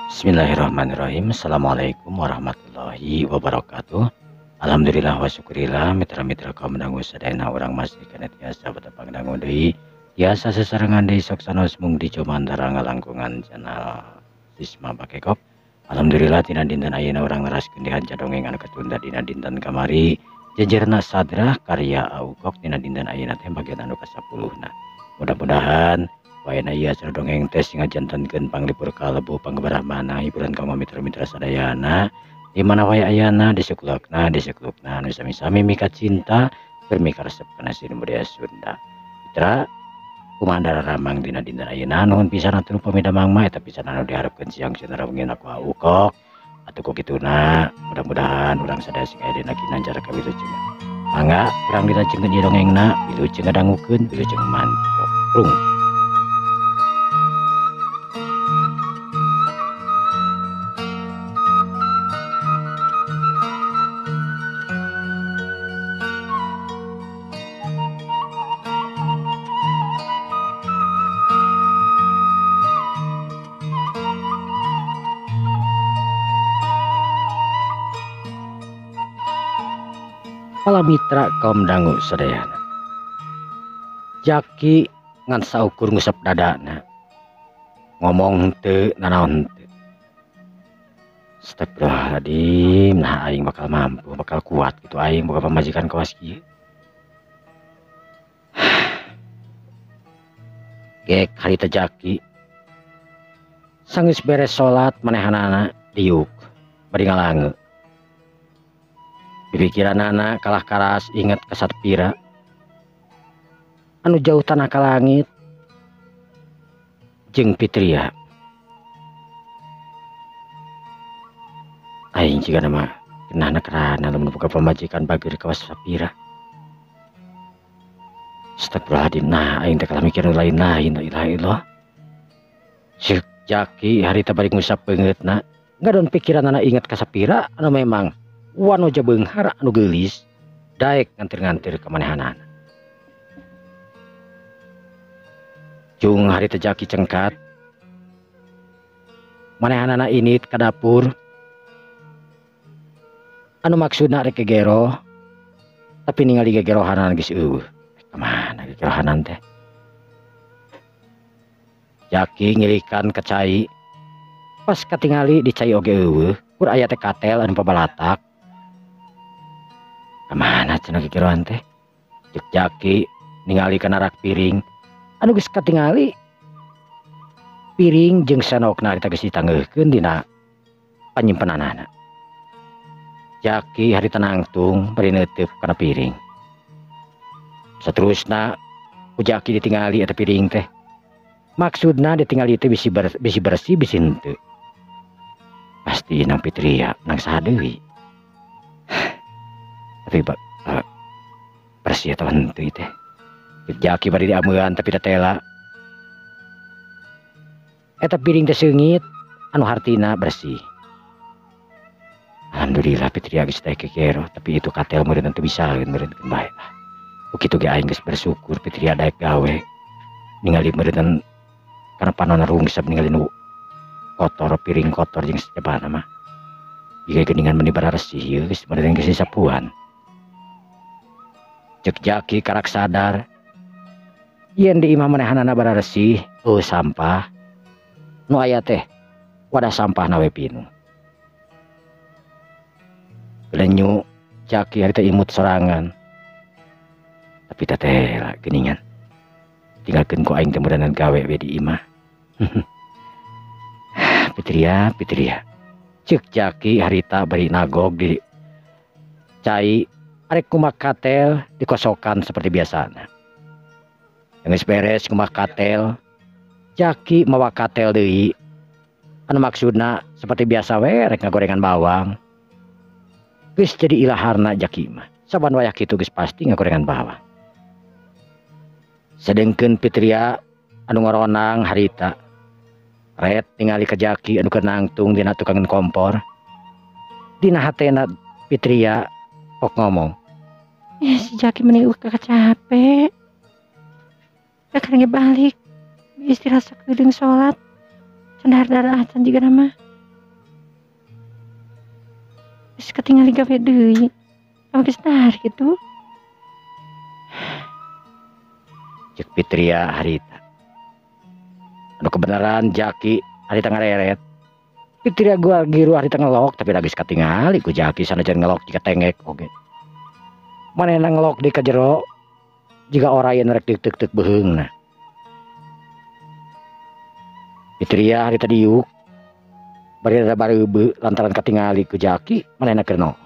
Bismillahirrahmanirrahim. Assalamualaikum warahmatullahi wabarakatuh. Alhamdulillah wa syukurillah, mitra-mitra kaum dangu sadayana, urang masih keneh tiasa betepang dangu deui, tiasa sesarengan deui sok sanos mung di Jomantara ngalangkungan channel Sisma Bakekok. Alhamdulillah, tina dinten ayeuna urang neraskeun dihanca dongeng anu katunda dina dinten kamari, Jejerna Sadrah karya Aukok. Dina dinten ayeuna teh bagian anu ka-10 na. Mudah-mudahan waena ieu acara dongeng teh sing ngajantenkeun panglipur kalebu, panggebarahmana, hiburan kanggo mitra-mitra sadayana di mana wae ayana, di sakulakna, di sakulukna, anu sami-sami mika cinta bermika resep kana seni budaya Sunda. Mitra, kumaha dararamang dina dinten ayeuna? Nuhun pisan atuh upami damang mah eta pisan anu diharapkeun siang cenah wengi ku Aukok. Atuh ku kituna mudah-mudahan urang sadaya sing aya dina ginanjar kawilujengan. Mangga urang dilajengkeun ieu dongengna, wilujeng ngadangukeun, wilujeng mancoprung. Pala mitra kaum dangu sadayana, Jaki ngan saukur ngusap dadana, ngomong henteu nanaon henteu. Astagfirullahaladzim, nah aing bakal mampu, bakal kuat gitu aing boga pamajikan kawas kieu? Gek harita Jaki sanggeus beres salat, manehanana diuk bari ngalange. Pikiranana kalah karas inget ka Sapira anu jauh tanah ka langit jeung Fitria. Aing jigana mah genahna kerana lamun boga pamajikan bageur kawas Sapira. Astagfirullahaladzim, nah aing teh kalah mikir nu lain-lain, la ilaha illallah. Ceuk Jaki harita bari ngusap beungeutna, ngadon pikiranana inget ka Sapira anu memang wanoja beunghar anu geulis daek ngantir-ngantir ka manehanana. Jung harita Jaki cengkat, manehanana init ka dapur anu maksudna rek gegero, tapi ningali gegerohanan geus eueuh. Kemana gegerohanan teh? Jaki ngilikan ka cai, pas katingali di cai oge eueuh, kur aya teh katel anu pabalatak. Kemana cenah gegerohan teh? Ceuk Jaki ningali kana rak piring anu geus katingali piring jeung sendokna harita geus ditanggeuhkeun dina panyimpenanana. Jaki harita nangtung bari neuteuf kana piring. Saterusna ku Jaki ditingali eta piring teh. Maksudna ditingali teh bisi, bisi bersih bisi henteu. Pasti nang Fitria, nang saha deui. Tapi bersih atau henteu teh? Ceuk Jaki bari diameuan, tapi tela. Eta piring teh seungit anu hartina bersih. Alhamdulillah Fitria geus daek kekero, tapi itu katel meureun teu bisa meureun bae. Begitu ge aing geus bersyukur Fitria daek gawe. Ningali meureun kana panona rungsep, ningali nu kotor, piring kotor jeung sejabana mah. Ieu geuningan meni bararesih ieu geus meureun geus disapuan. Ceuk Jaki karak sadar yen di imah manehanana bararesih, eueuh sampah. Nu aya teh wadah sampahna we pinuh. Gelenyu Jaki harita imut sorangan. Tapi teteh geuningan. Tinggalkeun ku aing teh meureunnan gawe we di imah. Fitria, Fitria. Ceuk Jaki harita bari nagog di cai arek kumak katel dikosokan seperti biasana. Geus beres kumak katel, Jaki mawa katel deui. Anu maksudna seperti biasa we rek ngagorengan bawang. Geus jadi ilaharna Jaki mah. Saban wayah kitu geus pasti ngagorengan bawang. Sedengkeun Fitria anu ngoronang harita ret ningali ka Jaki anu keur nangtung dina tukangan kompor. Dina hatena Fitria pok ngomong, "Eh, si Jaki meni eueuh capek. Sekarang balik istirahat sakedeung salat. Can dahar acan jiga mah." Geus katingali gawe deui. Apa geus dahar kitu? Cek Fitria harita. Anu kebenaran Jaki harita ngareret. Fitria gua giru harita ngelok tapi da geus katingali ku Jaki sanajan ngelok jika tengek oge. Manehna ngelok di ka jero jiga orayeun rek deuk-deuk beuheungna. Fitria harita diuk bari rada bareubeu lantaran katingali ku Jaki manehna keur noong.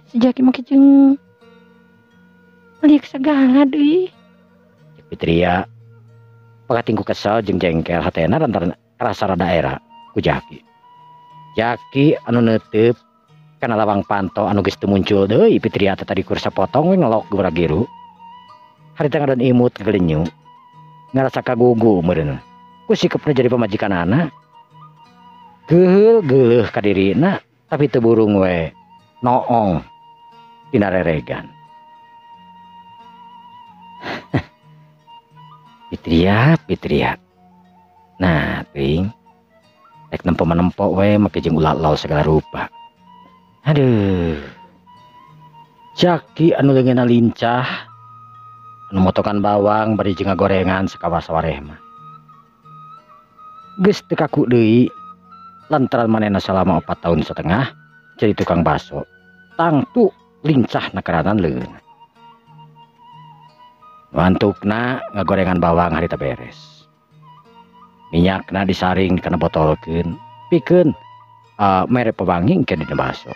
Si Jaki make jeung meliuk segala deui. Cek Fitria pakating ku kesel jeung jengkel hatena lantaran rasa rada era ku Jaki. Jaki anu neuteup kana lawang panto anu geus teu muncul deui Fitria teh tadi kur sapotong we ngelok gura-giru. Harita ngadon imut gelenyu ngarasa kagugu meureun. Ku sikepna jadi pamajikanana. Geuheul geuleuh ka dirina tapi teu burung we noong dina reregan. Fitria, Fitria. Nah, ting. Rek nempo menempo we make jeung ulah lol segala rupa. Aduh. Jaki anu leungeunna lincah, anu motokan bawang bari jeung ngagorengan sakawas sawareh mah. Geus teu kaku deui lantaran manehna salama 4 tahun setengah jadi tukang baso. Tangtu lincah nakeranan leungeun. Wantukna ngagorengan bawang harita beres. Minyakna disaring kana botolkeun, pikeun mere pewangi engke dina baso.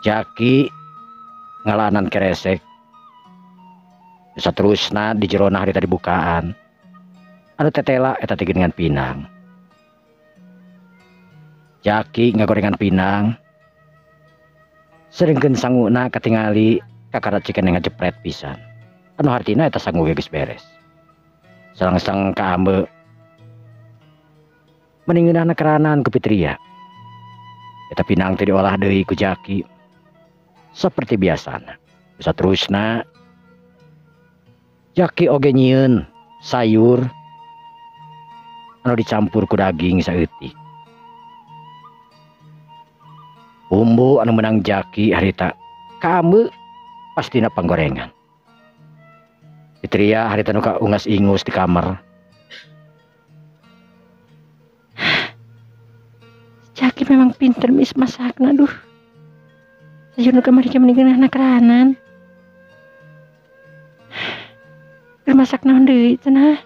Jaki ngalanan keresek. Saterusna di jerona harita dibukaan. Anu tetela eta teh geuningan pinang. Jaki ngagorengan pinang. Seringkeun sanguna katingali kakara ciken ngajepret pisan. Anu hartina eta sangu ge geus beres. Salangsang kaambe meningeunahna keranan ku Fitria. Eta pinang teh diolah deui ku Jaki seperti biasana. Saterusna Jaki oge nyieun sayur anu dicampur ku daging saeutik. Bumbu anu menang Jaki harita kaambe pastina panggorengan. Fitria harita nu kaungas-ingus di kamar. Jaki memang pinter mis masakna duh. Sayur nu kamari ge mendingan keranan. Keur masak naon deui cenah?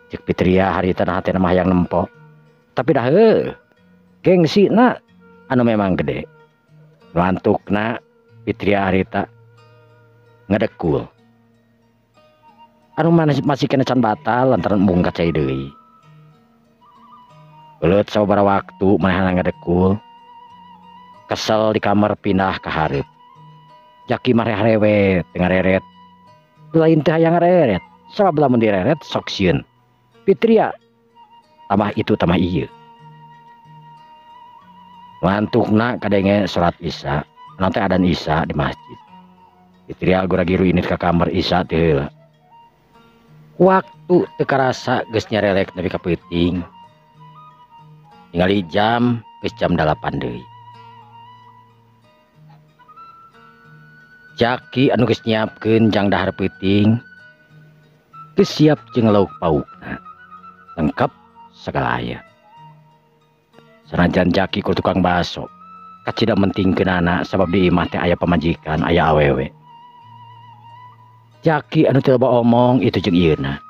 Cek Fitria harita na hatena mah hayang nempo. Tapi dah heuh. Gengsina anu memang gede. Lantukna Fitria harita ngedekul. Anu masih kena can batal lantaran embung ka cai deui. Beuleut sababaraha waktu manehna ngedekul. Kesel di kamar pindah ka hareup. Jaki mah rewet ngareret. Lain teh hayang ngareret, sabab lamun direret sok sieun. Fitria tambah itu tambah ieu. Mantukna kadenge salat Isya, nanti adan Isya di masjid. Fitria gura-giru ini ke kamar Isya teh heula. Waktu teu karasa geus nyarelek nepi ka peuting. Ningali jam geus jam 8 deui. Jaki anu geus nyiapkeun jang dahar peuting geus siap jeung lauk paukna. Lengkap sagala aya. Sanajan Jaki ku tukang baso, kacida mentingkeunana sabab di imah teh aya pamajikan, aya awewe. Jaki anu teu loba omong itu jeung ieuna.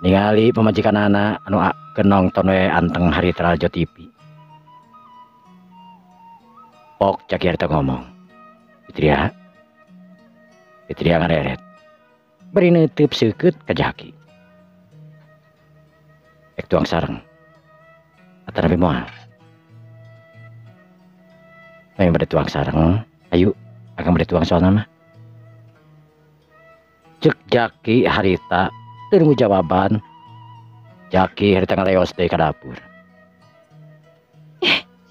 Ningali pamajikanana anu keur nongton we anteng harita rajo TV. Pok Jaki harita ngomong. Fitria. Fitria ngareret. Bari neuteub seukeut ka Jaki. Ek tuang sareng. Atanapi moal. Ayo bade tuang sareng. Ayo, akang bade tuang soalna mah. Cek Jaki harita teu nunggu jawaban. Jaki harita ngaleos deui ka dapur.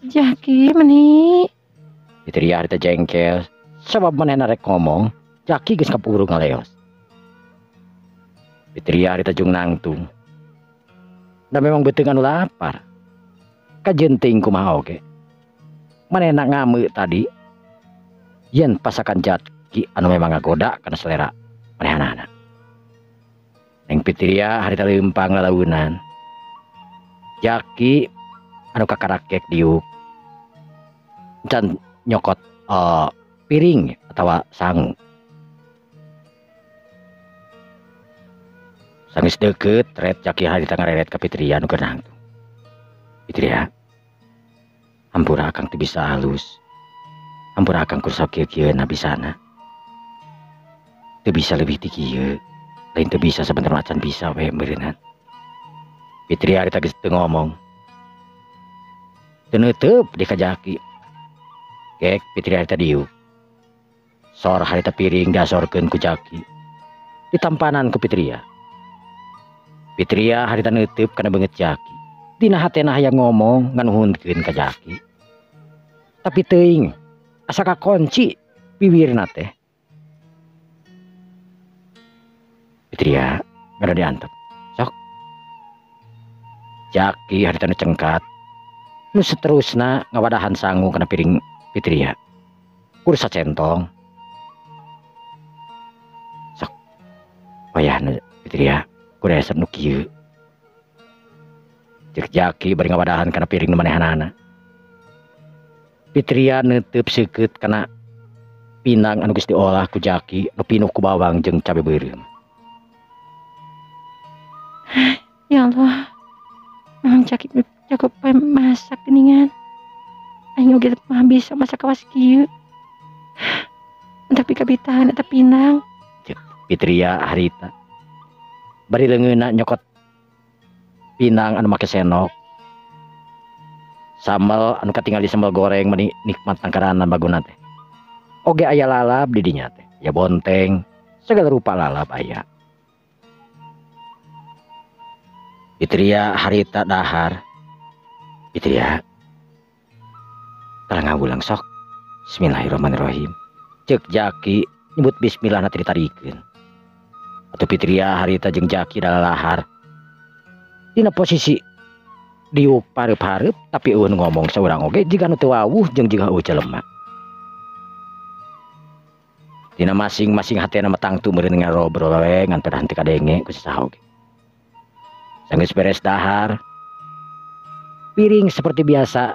Jaki meni. Fitria harita jengkel sabab manehna rek ngomong, Jaki geus kapuru ngaleos. Fitria harita jung nangtung. Da memang beuteung anu lapar. Kajenting kumaha oge. Manehna ngame tadi yen pasakan Jaki anu memang ngagoda kana selera manehanana. Neng Fitria harita leumpang lalaunan. Jaki anu kakarakek diuk can nyokot piring atawa sangu. Sanggeus deukeut ret Jaki harita ngareret ka Fitria nu keur nangtung. Fitria, hampura akang teu bisa halus. Hampura akang kur sakieu-kieuna bisana. Teu bisa leuwih ti kieu. Lain teu bisa sabenerna acan bisa we meureunnan. Fitria harita geus teu ngomong. Teu neuteub di ka Jaki. Gek Fitria harita diuk. Sor harita piring diasorkeun ku Jaki. Ditampanan ku Fitria. Fitria harita neuteub kana beungeut Jaki. Dina hatena hayang ngomong nganuhunkeun ka Jaki. Tapi teuing asa kakunci piwirna teh. Fitria ngada diantep. Sok. Jaki harita nu cengkat. Nu seterusna ngawadahan sangu kana piring Fitria. Kursa centong. Sok. Wayahna Fitria kuresep nu kieu. Cek Jaki bari ngawadahan kana piring nu manehanana. Fitria neuteub seukeut kana pinang anu geus diolah ku Jaki nu pinuh ku bawang jeung cabe beureum. Ya Allah, memang Jaki jago masak geuningan. Aing oge mah bisa masak kawas kieu. Tapi kabitahan eta pinang. Cek Fitria harita bari leungeunna nyokot pinang anu make senok. Sambal anu katingali sambal goreng meni nikmat tangkaranan baguna teh. Oge aya lalap di dinya teh. Ya bonteng, segala rupa lalap aya. Fitria harita dahar. Fitria kalah ngawulang sok. Bismillahirrahmanirrahim. Cek Jaki nyebut bismillah na ditarikeun. Atuh Fitria harita jeung Jaki dalalahar. Dina posisi diuk pareup-hareup tapi eueun ngomong saurang oge jiga nu teu wawuh jeung jiga eueuh jelema. Dina masing-masing hatena mah tangtu meureun ngarobrol we ngan pedah henteu kadenge ku saha oge. Sanggeus beres dahar, piring seperti biasa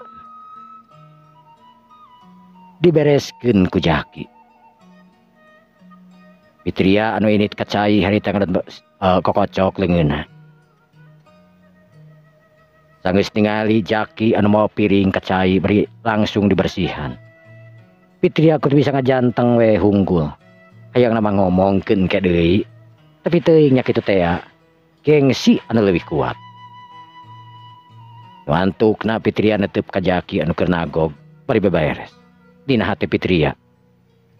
dibereskeun ku Jaki. Fitria anu init ka cai harita ngadon kokocok leungeunna. Sanggeus ningali Jaki anu mawa piring ka cai bari langsung dibersihan. Fitria kudu bisa ngajanteng we hungkul. Hayang nama ngomongkeun ke deui, tapi teuing nya kitu tea. Gengsi anu leuwih kuat. Wantukna Fitria netep ka Jaki anu keur nagog bari beberes. Dina hati Fitria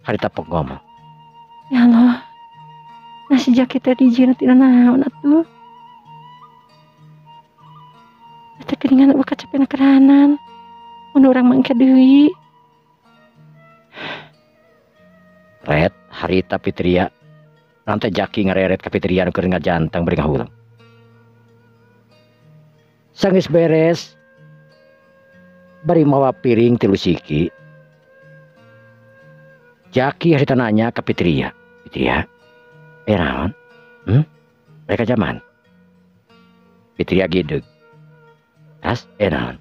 harita pok ngomong. Ya Allah, nasi Jaki teh dijieun tina naon atuh? Eta geuningan eueuh kacepena keranan. Mun urang mah engke deui. Ret harita Fitria. Nanti Jaki ngareret ka Fitria anu keur ngajanteng bari ngahuleng. Sanggeus beres bari mawa piring tilu siki. Jaki harita nanya ka Fitria. Fitria, naon? Mereka zaman. Fitria gideg. Tas naon?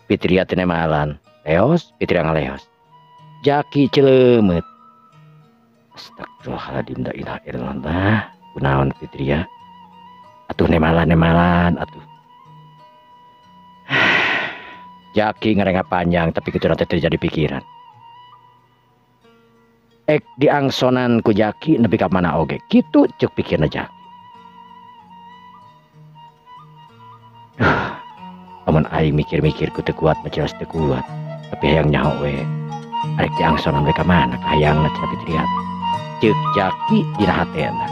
Fitria teu nemalan. Leos, Fitria ngaleos. Jaki celemet. Astagfirullahaladzim, la ilaha illallah. Kunaon Fitria? Atuh nemalan atuh. Jaki ngarengah panjang tapi kitu teh terjadi pikiran. Ek diangsonan ku Jaki nepi ka mana oge. Kitu ceuk pikirna Jaki. Amun aing mikir-mikir ku teu kuat mah jelas teu kuat. Tapi hayang nyaho we. Arek diangsonan we ka mana kahayangna cenah Fitria. Ceuk Jaki dina hatena.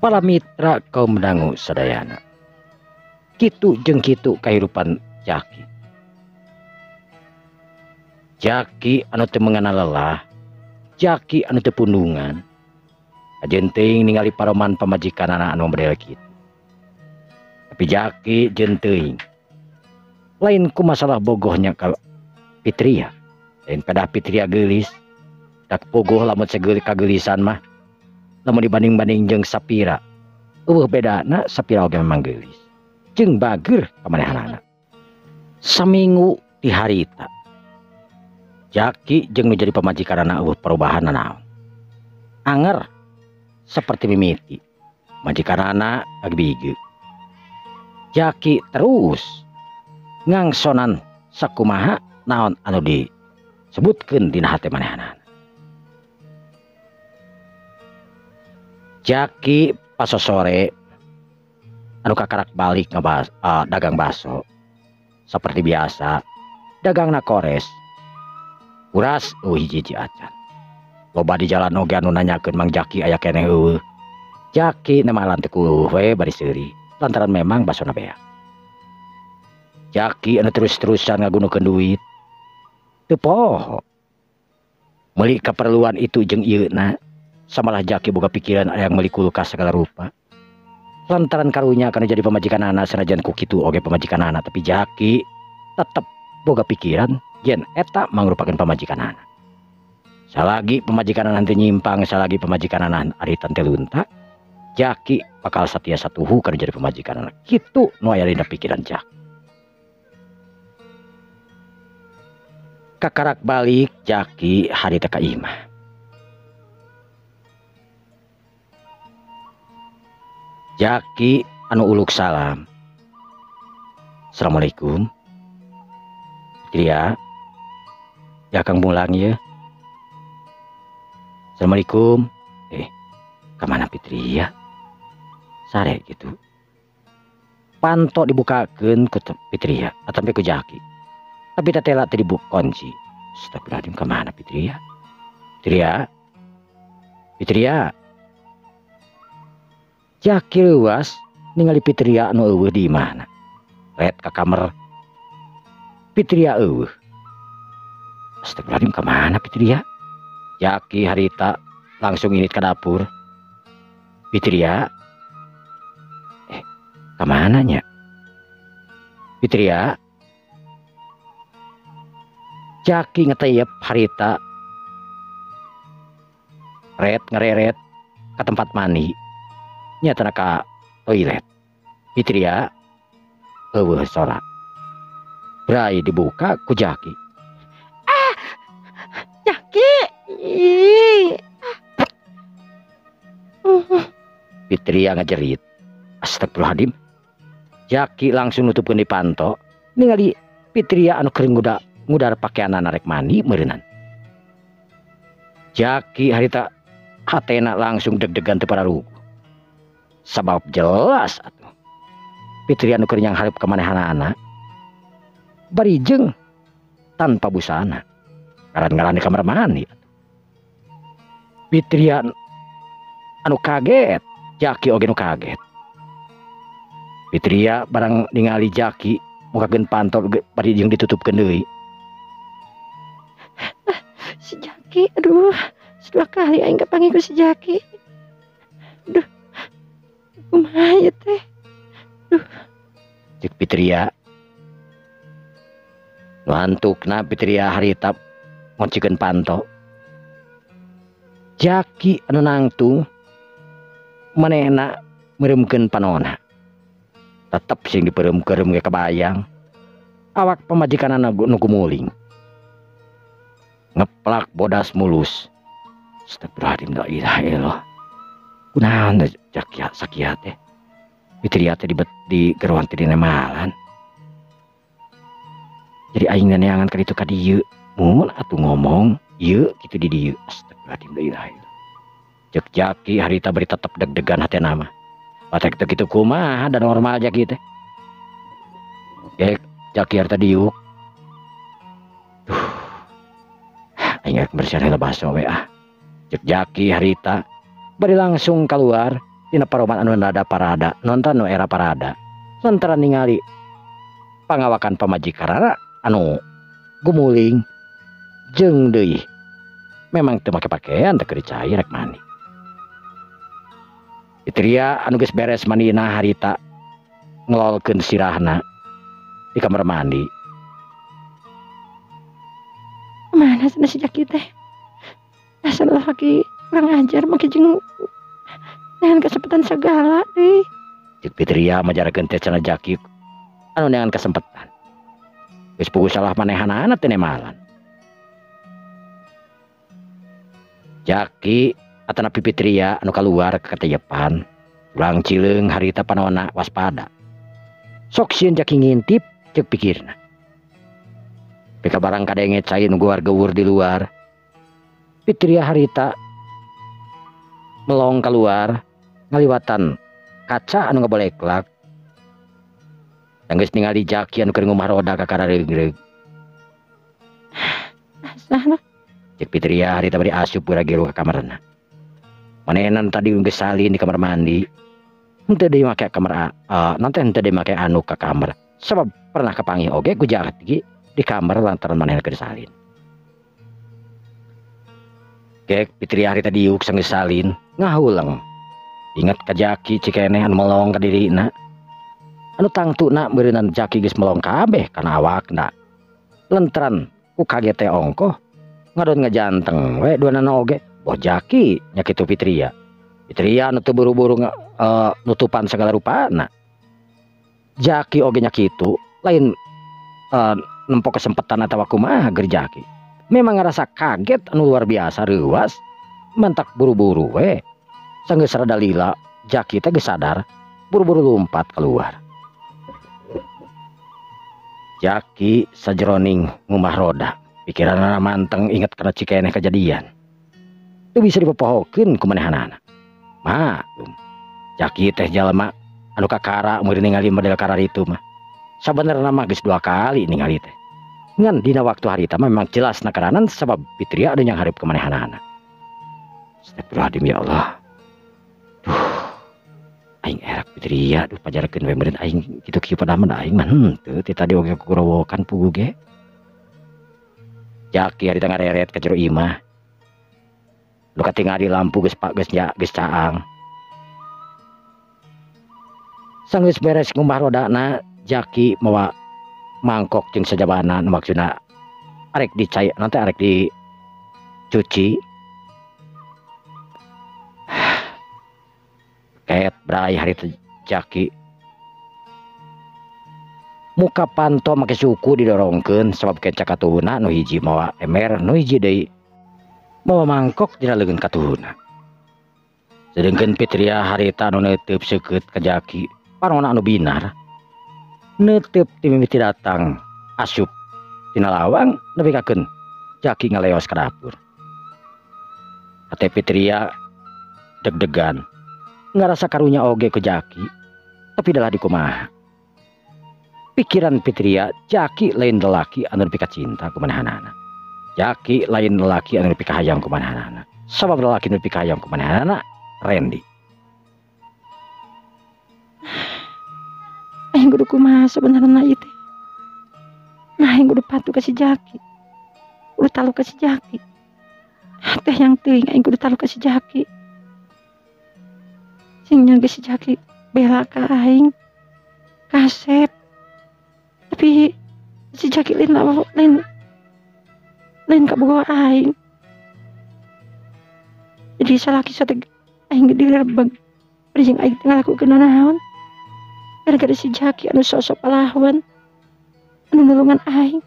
Para mitra kaum dangu sadayana. Kitu jeung kitu kahirupan Jaki. Jaki anu teu mengenal lelah, Jaki anu teu pundungan. Kajeun teuing ningali paroman pamajikanana anu model kitu. Tapi Jaki jeung teuing lain ku masalah bogohnya ka Fitria. Lain pedah Fitria geulis, dak pogoh lamun segeulis kageulisan mah. Lamun dibanding-banding jeung Sapira, eueuh bedana Sapira oge memang geulis. Jeung bager kamanehanana. Saminggu di harita Jaki jeung nu jadi pamajikanana eueuh perubahan naon. Anger seperti mimiti. Majikanana agbigeuk. Jaki terus ngangsonan sakumaha naon anu disebutkeun dina hate manehanana. Jaki pasosore anu kakarak balik ngebahas, dagang baso. Seperti biasa dagangna kores. Uras eueuh hiji-hiji acan. Loba di jalan oge anu nanyakeun Mang Jaki aya keneh eueuh. Jaki nemalan teu kueuh we bari seuri lantaran memang basona beak. Jaki anu terus-terusan ngagunukeun duit teu poho. Meuli kaperluan itu jeung ieuna samalah Jaki boga pikiran aya meuli kulkas segala rupa. Lantaran karunya kana jadi pamajikanana sanajan ku kitu oge pamajikanana, tapi Jaki tetep boga pikiran yen eta mangrupakeun pamajikanana. Salagi pamajikanana henteu nyimpang, salagi pamajikanana ari tante lunta, Jaki bakal satia satuhu kana jadi pamajikanana. Kitu nu aya dina pikiran Jaki. Kakarak balik Jaki harita ka imah. Jaki anu uluk salam. Assalamualaikum. Fitria. Ya Kang mulang ya. Assalamualaikum. Kemana Fitria? Sare gitu. Panto dibukakeun ku Fitria atau ku Jaki. Tapi tetela teu dibuka kunci. Astagfirullahaladzim, kemana Fitria? Fitria. Fitria. Jaki leuwas ningali Fitria anu eueuh di imahna. Ret ka kamar. Fitria eueuh. Astagfirullahaladzim, kemana Fitria? Jaki harita langsung init ke dapur. Fitria. Kemana nya? Fitria. Jaki ngeteyep harita. Ret ngereret ke tempat mandi. Nyatana ka toilet. Fitria eueuh sora. Brai dibuka ku Jaki. Ah, Jaki. Ih. Fitria ngejerit. Astagfirullahaladzim. Jaki langsung nutupkeun di panto. Ningali Fitria anu keur ngudar pakaianna rek mandi meureunnan. Jaki harita hatena langsung deg-degan teu pararuguh. Sabab jelas atuh Fitria nu keur nyanghareup ka manehanana bari jeung tanpa busana ngaran-ngaran di kamar mandi atuh. Fitria anu kaget, Jaki oge nu kaget. Fitria barang ningali Jaki mukakeun panto bari jeung ditutupkeun deui. Si Jaki, aduh, dua kali aing kapanggih ku si Jaki. Aduh. Kumaha ieu teh? Duh. Cek Fitria. Nu antukna Fitria harita ngoncikeun panto. Jaki anu nangtung manehna meureumkeun panona. Tetep sing dipeureum-keureum ge kabayang. Awak pamajikanana nu gumuling. Ngeplak bodas mulus. Astagfirullahaladzim, la ilaha illallah. Kunaon Jaki sakieu teh? Fitria teh di geroan teh dinemalan. Jadi aing neangan ka ditu ka dieu. Mun atuh ngomong ieu kitu di dieu. Astagfirullahaladzim, la ilaha illallah. Cek Jaki harita bari tetep deg-degan hatena mah. Batek teu kitu kumaha da normal Jaki teh. Gek Jaki harita diuk. Duh. Aing rek bersihan heula baso we ah. Cek Jaki harita bari langsung keluar Dina paroman anu nada parada nonton nu era parada lantaran ningali pangawakan pamajikanana anu gumuling jeung deui memang teu make pakaian teu keur cai rek mandi. Fitria anu geus beres mandina harita ngelolkeun sirahna di kamar mandi. Mana cenah si Jaki teh? Dasar laki kurang ajar make jeung neangan kesempatan segala deui. Cek Fitria majarakeun teh cenah Jaki anu neangan kesempatan. Geus puguh salah manehanana teh nemalan. Jaki atanapi Fitria anu kaluar ka kateyepan, tulang cileung harita panona waspada. Sok sieun Jaki ngintip cek pikirna. Pika barang kadenge cai nu guar-geuwur di luar. Fitria harita melong keluar ngaliwatan kaca anu ngaboleklak. Geus ningali Jaki anu keur ngumah roda ka karareungreung. Asana. Cek Fitria harita bari asup geura-geura ka kamarna. Manenan tadi geus salin di kamar mandi. Henteu deui make kamar nanti henteu deui make anu ka kamar. Sabab pernah kapanggih oge ku Jaki di kamar lantaran manehna keur salin. Gek Fitria harita diuk sanggeus salin ngahuleng. Ingat ka Jaki cikeneh anu melong ka dirina. Anu tangtuna meureunan Jaki geus melong kabeh kana awakna. Lantaran ku kaget teh ongkoh ngadon ngajanteng we duanana oge. Boh Jaki nya kitu Fitria. Fitria anu teu buru-buru nutupan segala rupana. Jaki oge nya kitu lain nempo kesempatan atawa kumaha ger Jaki. Memang ngerasa kaget anu luar biasa reuas mantak buru-buru we. Sanggeus rada lila Jaki teh geus sadar buru-buru lompat keluar. Jaki sajeroning ngumah roda, pikiranna manteng inget kana cikeneh kejadian. Teu bisa dipopohokeun ku manehanana. Maklum, Jaki teh jalma anu kakara mun ningali model kararitu mah. Sabenerna mah geus 2 kali ningali teh. Ngan dina waktu harita mah memang jelas nakaranan sabab Fitria anu yang hareup ka manehanana. Astagfirullahaladzim ya Allah. Duh, aing erak Fitria, duh pajarkeun we meureun aing kitu kieu padahal mah aing mah henteu ti tadi oge kukurowokan puguh ge. Jaki harita ngareret ka jero imah. Nu katingali lampu geus pak geus nya geus caang. Sanggeus beres ngumbah rodana, Jaki mawa mangkok jeung sajabana nu maksudna arek dicai nanti arek dicuci. Ket bray harita Jaki. Muka panto make suku didorongkeun sabab kenca katuhuna nu hiji mawa ember nu hiji deui mawa mangkok dina leungeun katuhuna. Sedengkeun Fitria harita anu neuteub seukeut ka Jaki panona anu binar. Neuteub ti mimiti datang asup tina lawang nepikakeun Jaki ngaleos ka dapur. Hate Fitria deg-degan ngarasa karunya oge ke Jaki, tapi dalah dikumaha. Pikiran Fitria, Jaki lain lelaki anu nepi ka cinta ku manehanana. Jaki lain lelaki anu nepi ka hayang ku manehanana. Sabab lelaki nepi ka hayang ku manehanana Randy. Aing kudu kumaha sebenarna ieu teh. Nah, aing kudu patuh ka si Jaki. Kudu talu ka si Jaki. Teh yang teuing aing kudu talu ka si Jaki. Sing nyangge si Jaki bela ka aing. Kasep. Tapi si Jaki lain lain lain kabogoh aing. Jadi salaki sate aing direbeg. Bari jeung aing teh ngalakukeun naon. Gara-gara si Jaki anu sosok pahlawan anu nulungan aing.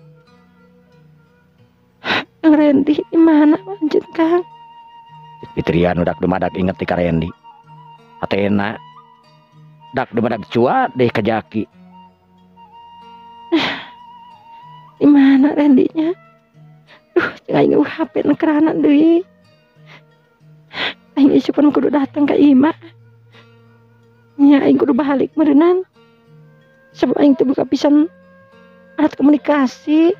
Kang Randy di mana lanjut Kang? Fitria nu dak dumadak inget ti ka Randy. Hatena dak dumadak cuat deh ka Jaki. Di mana Randy-nya? Duh, cing aing eueuh HP na kerana deui. Aing isukan kudu datang ka imah. Nya aing kudu balik meureunan. Sebab aing teu buka pisan alat komunikasi.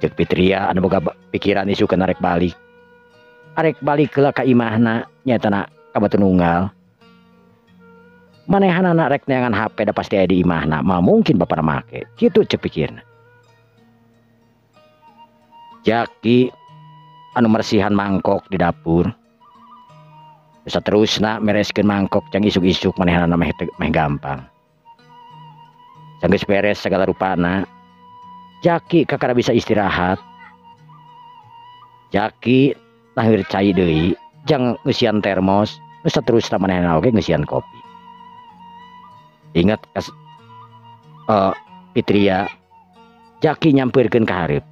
Cek Fitria anu boga pikiran isukan arek balik. Arek balik heula ka imahna nyaetana ka batu nunggal. Manehanana rek neangan HP da pasti aya di imahna, mah mungkin bapana make. Kitu cek pikirna. Jaki anu mersihan mangkok di dapur. Saterusna mereskeun mangkok jang isuk-isuk manehanana meh gampang. Sanggeus beres segala rupana, Jaki kakara bisa istirahat. Jaki naheur cai deui jang ngeusian termos, nu saterusna manehna oge ngeusian kopi. Ingat kas Fitria, Jaki nyampeurkeun ka hareup.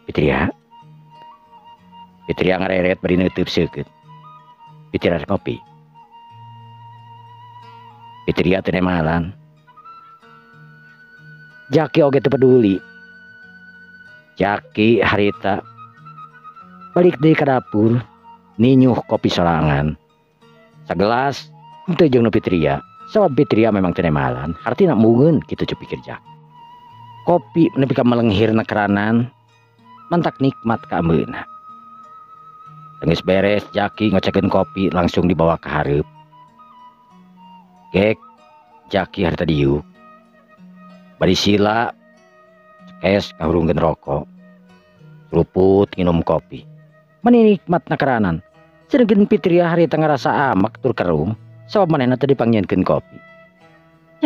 Fitria. Fitria ngareret bari neuteub seukeut. Fitria rek ngopi. Fitria teu nemalan. Jaki oge teu peduli. Jaki harita balik deui ka dapur, ninyuh kopi sorangan. Sagelas henteu jeung nu Fitria. Sabab Fitria memang teu nemalan, hartina meugeun kitu cek pikir Jaki. Kopi nepi ka melenghirna keranan, mantak nikmat ka ambeuna. Geus beres Jaki ngocekeun kopi langsung dibawa ka hareup. Gek Jaki harita diuk. Bari sila cekes ngahurungkeun rokok. Seruput nginum kopi. Meni nikmatna keranan. Sedengkeun Fitria harita ngarasa amek tur kerung. Sabab manehna teu dipangnyeunkeun kopi.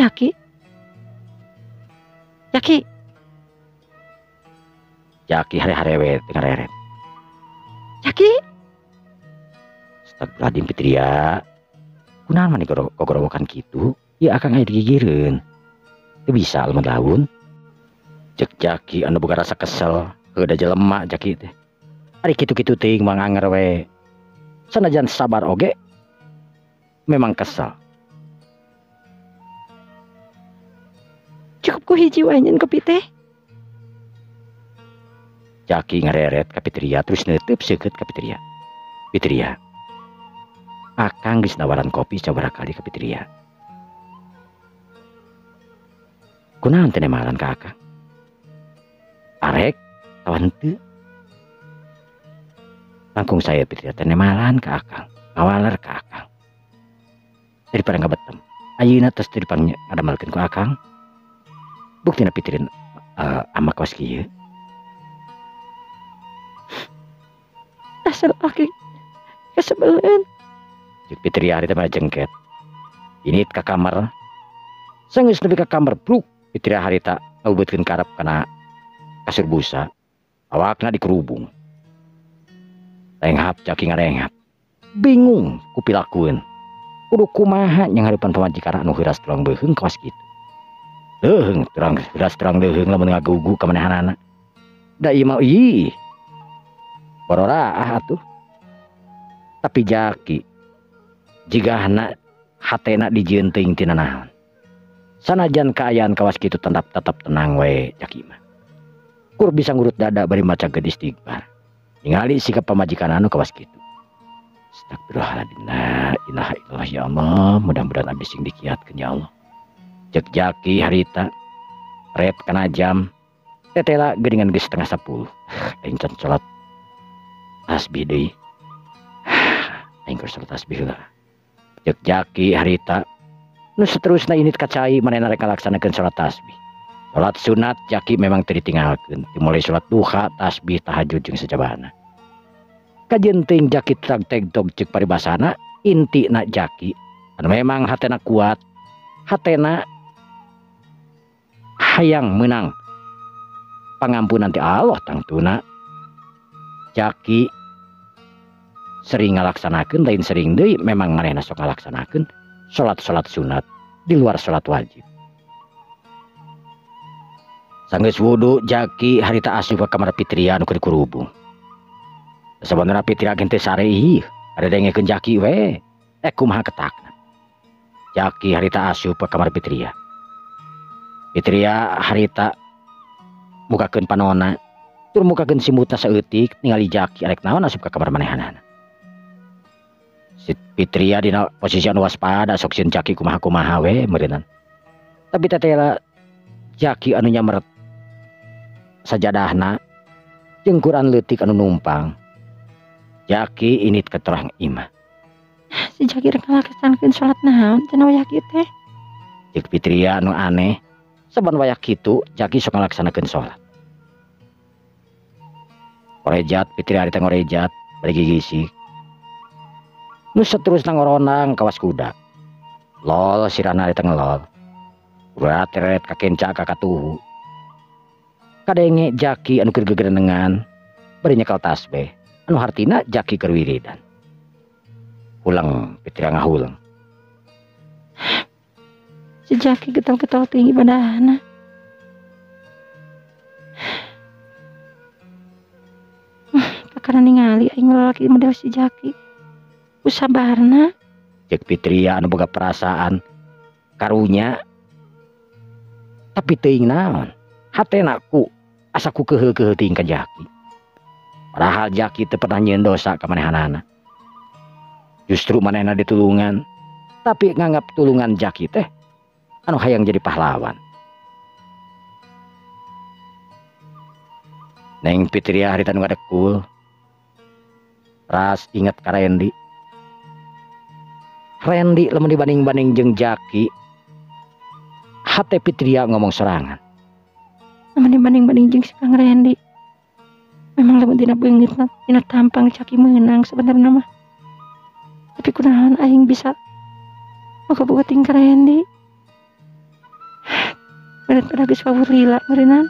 Jaki. Jaki. Jaki hare-harewe teu ngareret. Jaki. Astagfirullahaladzim Fitria. Kunaon maneh gogorowokan kitu? Ieu akang aya digigireun. Teu bisa lamun laun. Cek Jaki anu boga rasa kesel, heuh da jelema Jaki teh. Ari kitu-kitu teuing mah nganger we. Sanajan sabar oge memang kesel. Cukup ku hiji wae nyeun kopi teh. Jaki ngareret ka Fitria terus neuteub seukeut ka Fitria. Fitria. Akang geus nawaran kopi sabaraha kali ka Fitria. Kunaon teh nemalan ka akang? Arek atawa henteu? Langkung saya Fitria teh nemalan ka akang, ngawaler ka akang. Daripada ngabetem, ayeuna tos teu dipangadamelkeun ku akang. Buktina Fitria amak kos kieu. Dasar laki kesebelen. Cek Fitria harita mah jengket. Ini ka kamar. Sanggeus nepi ka kamar bruk Fitria harita ngaubetkeun karep kana kasur busa. Awakna dikerubung. Renghap Jaki ngarenghap. Bingung ku pilakueun. Kudu kumaha nyanghareupan pamajikan anu heuras tulang beuheung kawas kitu. Leuheung terang heuras terang leuheung lamun ngagugu ka manehanana. Da ieu mah ih. Bororaah atuh. Tapi Jaki jigahna hatena dijieun teuing tina naon. Sanajan kaayaan kawas kitu tetap tenang we Jaki mah. Kur bisa ngurut dada bari maca geus istighfar. Ningali sikap pamajikan anu kawas kitu. Astagfirullahaladzim, la ilaha illallah ya Allah, mudah-mudahan abdi sing dikiatkeun ya Allah. Cek Jaki harita rep kana jam tetela geuningan geus 9:30. Aing can salat tasbih deui. Aing keur salat tasbih heula. Cek Jaki harita nu seterusna init ka cai manehna rek ngalaksanakeun salat tasbih. Salat sunat Jaki memang teu ditinggalkeun, dimulai salat duha, tasbih, tahajud jeung sajabana. Kajeun teuing Jaki tag teg-tog ceuk paribasana, intina Jaki anu memang hatena kuat, hatena hayang meunang pangampunan ti Allah tangtuna. Jaki sering ngalaksanakeun, lain sering deui memang manehna sok ngalaksanakeun salat-salat sunat di luar salat wajib. Sanggeus wudu Jaki harita asup ka kamar Fitria anu keur dikurubung. Sabenerna Fitria ge teu sare ih, ada dengekeun Jaki we. Kumaha ketakna. Jaki harita asup ka kamar Fitria. Fitria harita mukakeun panona, tur mukakeun simutna saeutik ningali Jaki arek naon asup ka kamar manehanana. Si Fitria dina posisi anu waspada sok sieun Jaki kumaha-kumaha we meureunnan. Tapi tetela Jaki anu nyameret sajadahna jeung Quran leutik anu numpang. Jaki init ke terang imah. Si Jaki rek ngalaksankeun salat naon cenah wayah kieu teh? Cek Fitria anu aneh, saban wayah kitu Jaki sok ngalaksanakeun salat. Orejat Fitria harita ngorejat bari gigisik. Nu saterusna ngoronang kawas kuda. Lol sirahna harita ngelol. Urat teret kakenca ka katuhu. Kadenge Jaki anu keur gegerenengan bari nyekel tasbih anu hartina Jaki keur wiridan. Huleng Fitria ngahuleng. Si Jaki getol-getol tinggi badahana. Kakara ningali aing lalaki model si Jaki. Ku sabarna. Cek Fitria anu boga perasaan karunya tapi teuing naon. Hatena ku asa ku keheul-keheul teuing ka Jaki. Padahal Jaki teu pernah nyieun dosa ka manehanana. Justru manehna ditulungan, tapi nganggap tulungan Jaki teh anu hayang jadi pahlawan. Neng Fitria harita nu ngadekul. Ras inget ka Randy. Randy lamun dibanding-banding jeung Jaki, hate Fitria ngomong sorangan. Lamun dibanding-banding jeung si Kang Randy, memang lamun dina beungitna, dina tampang Jaki meunang sebenarnya mah. Tapi kunaon aing bisa boga-boga tingkah Randy. Meureun pada geus wawuh lila meureunnan.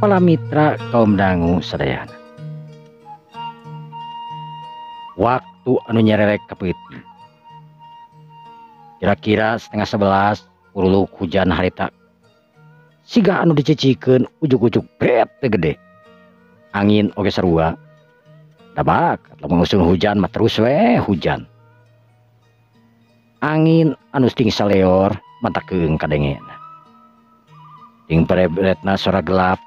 Para mitra kaum dangu sadayana. Waktu anu nyerelek ka peuting. Kira-kira 10:30 uruluk hujan harita. Siga anu dicicikeun ujug-ujug bret teh gede. Angin oge sarua. Dabak lamun musim hujan mah terus we hujan. Angin anu ting saleor mata keung kadengena. Ting perebretna sora gelap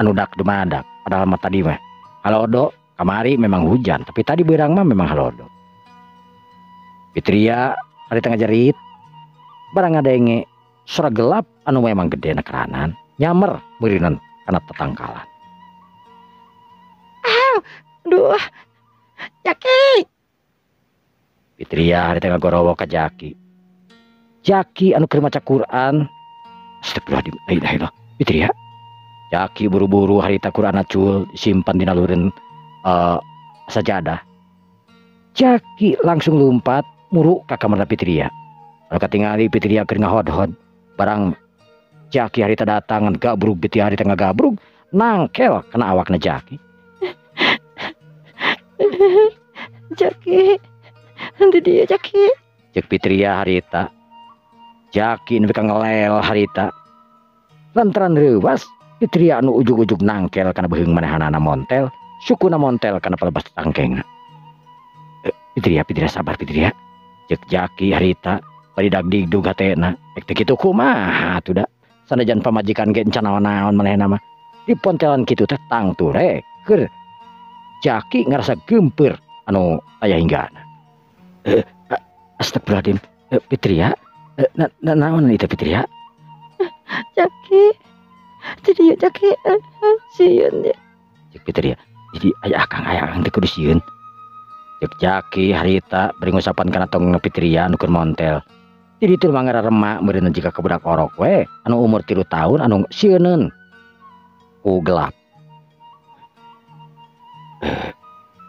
anu dak dumadak, padahal mah tadi mah halodo kamari memang hujan, tapi tadi beurang mah memang halodo. Fitria ari tengah jerit barang ngadenge sora gelap anu memang gede na keranan nyamer meureunan kana tetangkalan. Aduh, Jaki. Fitria ari tengah gorowok ka Jaki. Jaki anu keur maca Quran. Astagfirullahaladzim, la ilaha illallah. Fitria. Jaki buru-buru harita Quran acul simpan dina lureun sajadah. Jaki langsung lumpat muru ka kamarna Fitria. Anu katingali Fitria keur ngahodhod. Barang Jaki harita datangan gabrug Fitria harita ngagabrug nangkel kana awakna Jaki. Jaki, nanti dia Jaki. Cek Fitria harita. Jaki nepi ka ngelel harita. Lantaran reuwas Fitria anu ujug-ujug nangkel kana beuheung manehanana montel, sukuna montel kana palebas tangkengna. Fitria, Fitria sabar Fitria. Cek Jaki harita bari dagdigdug hatena. Ek teh kitu kumaha atuh da. Sanajan pamajikan ge encan naon-naon manehna mah. Dipontelan kitu teh tangtu reker. Jaki ngarasa geumpeur anu aya hinggana. Astagfirullahaladzim, Fitria, naon ieu teh Fitria? Jaki, jadi Jaki, sieun dia. Cek Fitria, jadi aya akang teh kudu sieun. Cek Jaki harita bari ngusapan kana tong Fitria anu keur montel. Di ditu mah ngararema meureun jika ka budak orok we anu umur 3 tahun anu sieuneun ku gelap.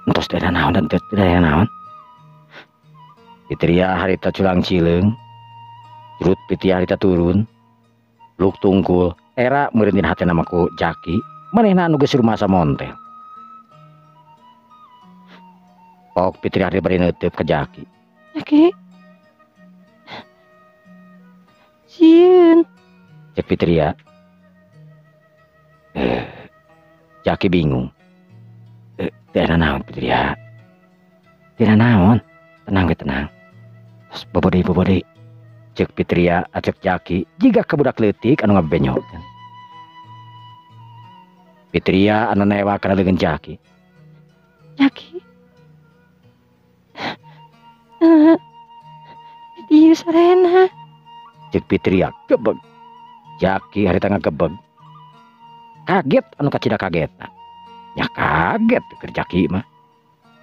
Entos teh naon dan teh naon. Fitria harita culang cileung. Turut Fitria harita turun. Luk tungkul era meureun dina hatena mah ku Jaki manehna anu geus rumasa montel. Pok Fitria harita bari neuteub ka Jaki. Jaki. Sieun. Cek Fitria. Jaki bingung. Teu naon Fitria. Teu naon. Tenang we tenang. Terus bobo deui. Cek Fitria acek Jaki jiga ka budak leutik anu ngabenyokeun. Fitria anu newa kana leungeun Jaki. Jaki. Dieu sarena. Cek Fitria gebeg. Jaki harita ngagebeg. Kaget anu kacida kagetna. Ya kaget keur Jaki mah.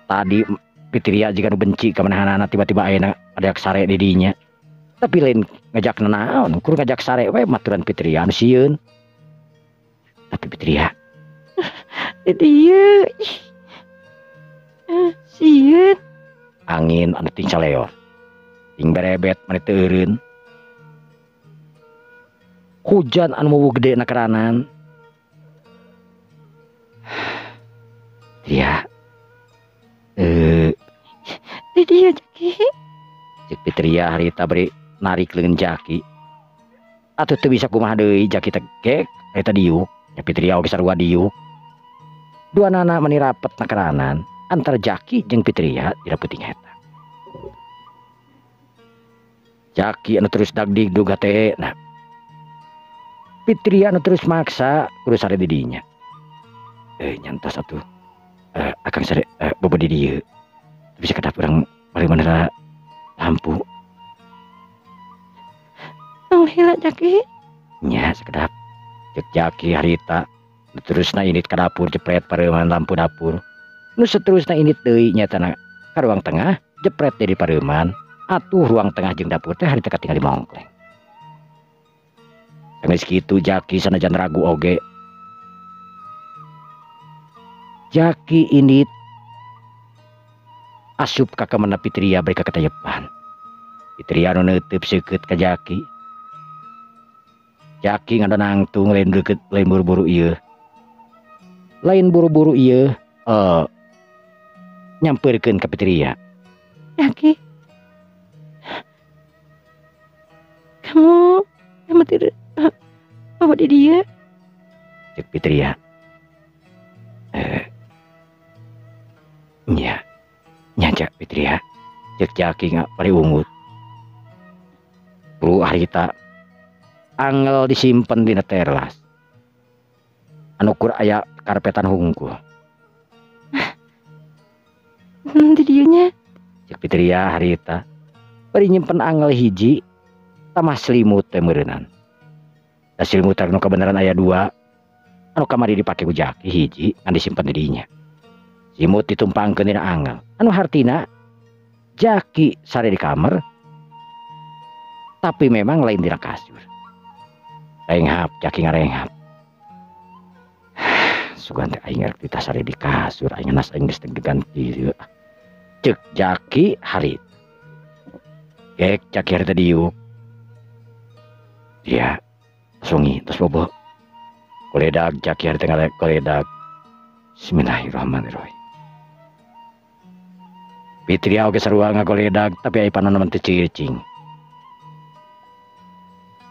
Tadi Fitria jiga nu benci ka manahanana tiba-tiba ayeuna adayak sare di dinya. Tapi lain ngajak naon, kur ngajak sare we maturan Fitria anu sieun. Tapi Fitria di dieu. Sieun. Angin anu ting saleor. Ting berebet mani teu eureun. Hujan anu muwu gede na keranan. Fitria. Di dieu Jaki. Cek Fitria harita bari narik leungeun Jaki. Atuh teu bisa kumaha deui Jaki teh gek eta diuk. Nya Fitria oge sarua diuk. Dua nana mani rapet na keranan antara Jaki jeung Fitria dina peuting eta. Jaki anu terus dagdigdug hate nah. Fitria anu terus maksa kudu sare di dinya. Nyantos atuh. Akang sare bobo di dieu. Bisa kedap urang bari manera lampu. Tong heula Jaki. Nya sakedap. Cek Jaki harita nu terusna indit ka dapur jepret pareuman lampu dapur. Nu seterusna indit deui nyatana ka ruang tengah jepret deui di pareuman. Atuh ruang tengah jeung dapur teh harita katingali mongkleng. Geus kitu Jaki sanajan ragu oge. Jaki indit asup ka kamarna Fitria bari kakatayepan. Fitria anu neuteub seukeut ka Jaki. Jaki ngadonangtung lain deukeut lain buru-buru ieu. Lain buru-buru ieu nyampeurkeun ka Fitria. Jaki. Kamu tidak bawa di dia. Cek Fitria. Nya. Nya cek Fitria. Cek Jaki nggak bari ungut. Buru harita angel disimpen dina terlas. Anu kur aya karpetan hungkul. Di dieunya. Cek Fitria harita bari nyimpen angel hiji tamah selimut teh meureunan. Da selimut anu kabeneran aya 2. Anu kamari dipake ku Jaki hiji ngan disimpen di dinya. Simut ditumpangkeun dina angel. Anu hartina Jaki sare di kamar tapi memang lain dina kasur. Renghap Jaki ngarenghap. Sugan teh aing rek ditasare di kasur aing nas aing geus deg-degan kieu. Cek Jaki harit. Gek Jaki harita diuk. Dia sungi terus bobo. Koledag Jaki harita ngalek koledag. Bismillahirrahmanirrahim. Fitria oge sarua ngagoledag tapi ai panona mah teu cicing.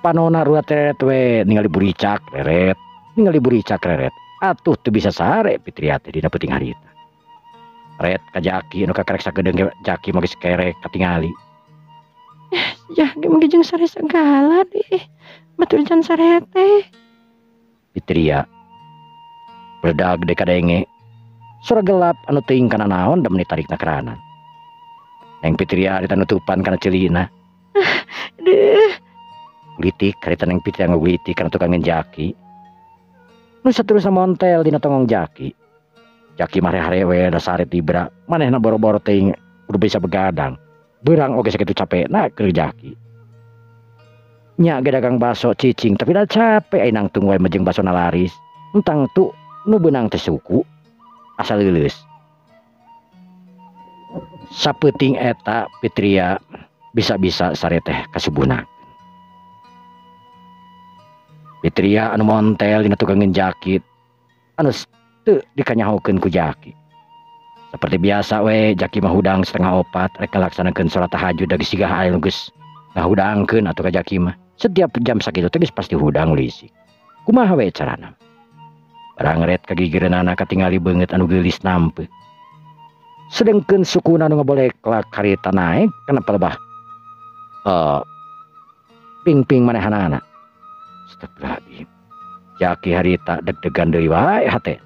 Panona ruat reret we ningali buricak reret, ningali buricak reret. Atuh teu bisa sare Fitria teh dina peuting harita. Ret ka Jaki anu kakarek sagedeung ge Jaki mah geus kerek katingali. Jaki mah jeung sare sagala deh. Batur can sare teh. Fitria beledag deui kadenge. Sora gelap anu teuing kana naon da meni tarikna keranan. Neng Fitria harita nutupan kana ceulina. Duh. Gulitik harita Neng Fitria ngagulitik kana tukang Jaki. Nu saterusna montel dina tongong Jaki. Jaki mah hare we da sare tibra manehna boro-boro teuing kudu bisa begadang. Beurang oge sakitu capekna keur Jaki. Nya ge dagang baso cicing tapi da capek ai nangtung wae mah jeung basona laris. Entang tu nu beunang teh suku asal leuleus. Sapeuting eta Fitria bisa-bisa sare teh kasubuhna. Fitria anu montel dina tukangeun jakit anu teu dikanyahokeun ku Jaki. Seperti biasa we Jaki mah hudang 3:30 rek ngalaksanakeun salat tahajud da geus sigah aya nu geus ngahudangkeun atuh ka Jaki mah. Setiap jam sakitu teh geus pasti hudang leuisik. Kumaha we carana? Barangret kagigireunana katingali beungeut anu geulis nampe. Sedengkeun sukuna anu ngaboleklak harita naek kana palebah ping-ping manehanana. Astagfirullahaladzim. Jaki harita deg-degan deui wae hate.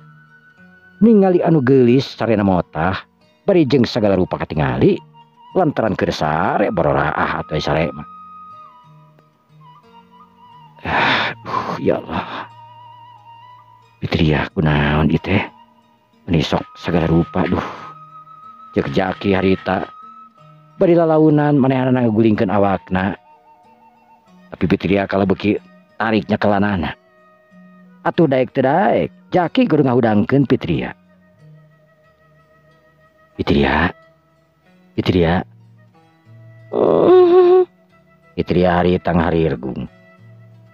Ningali anu geulis sarena motah bari jeung sagala rupa katingali lantaran keur sare bororaah atuh sare mah. Aduh ya Allah. Fitria kunaon ieu teh? Meni sok sagala rupa duh. Ceuk Jaki harita bari lalaunan manehanana ngagulingkeun awakna. Tapi Fitria kalah beuki tariknya kelanana. Atuh daek teu daek, Jaki kudu ngahudangkeun Fitria. Fitria. Fitria. Fitria harita ngarirgung.